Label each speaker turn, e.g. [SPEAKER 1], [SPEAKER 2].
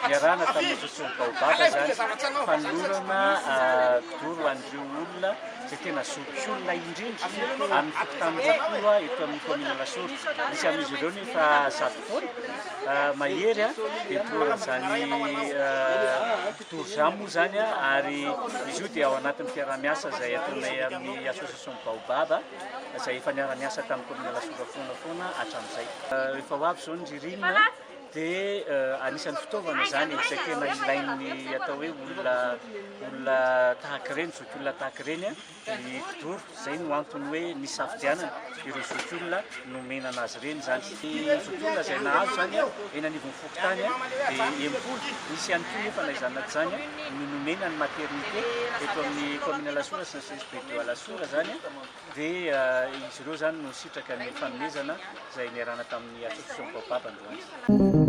[SPEAKER 1] Niarahana tamin'ny Association Baobab izany, fanolorana kidoro ho an'ireo olona izay tena zokiolona indrindra amin'ny fokontany 20 eto amin'ny kaominina Alasora. Misy amin'izy ireo nefa 100 taona mahery dia toloran'izany kidoro izany moa izany ary izy io dia ao anatin'ny fiaraha-miasa izay ataonay amin'ny Association Baobab izay efa niara-niasa tamin'ny kaominina Alasora foana foana hatramin'izay. Efa ho avy izao ny ririnina dia anisan'ny fitaovana izany izay tena ilain'ny atao hoe olona olona tahaka ireny, zokiolona tahaka ireny ny kidoro. Izay no antony hoe nisafidianana ireo zokiolona nomena anazy ireny izany. Ny zokiolona izay nahazo izany eny anivon'ny fokontany dia 60. Nisy ihany koa nefa na izany na tsy izany no nomena ny maternité eto amin'ny kaominina Alasora sy ny CSB de Alasora izany. Dia izy ireo izany no nisitraka ny fanomezana izay niarahana tamin'ny Association Baobab androany.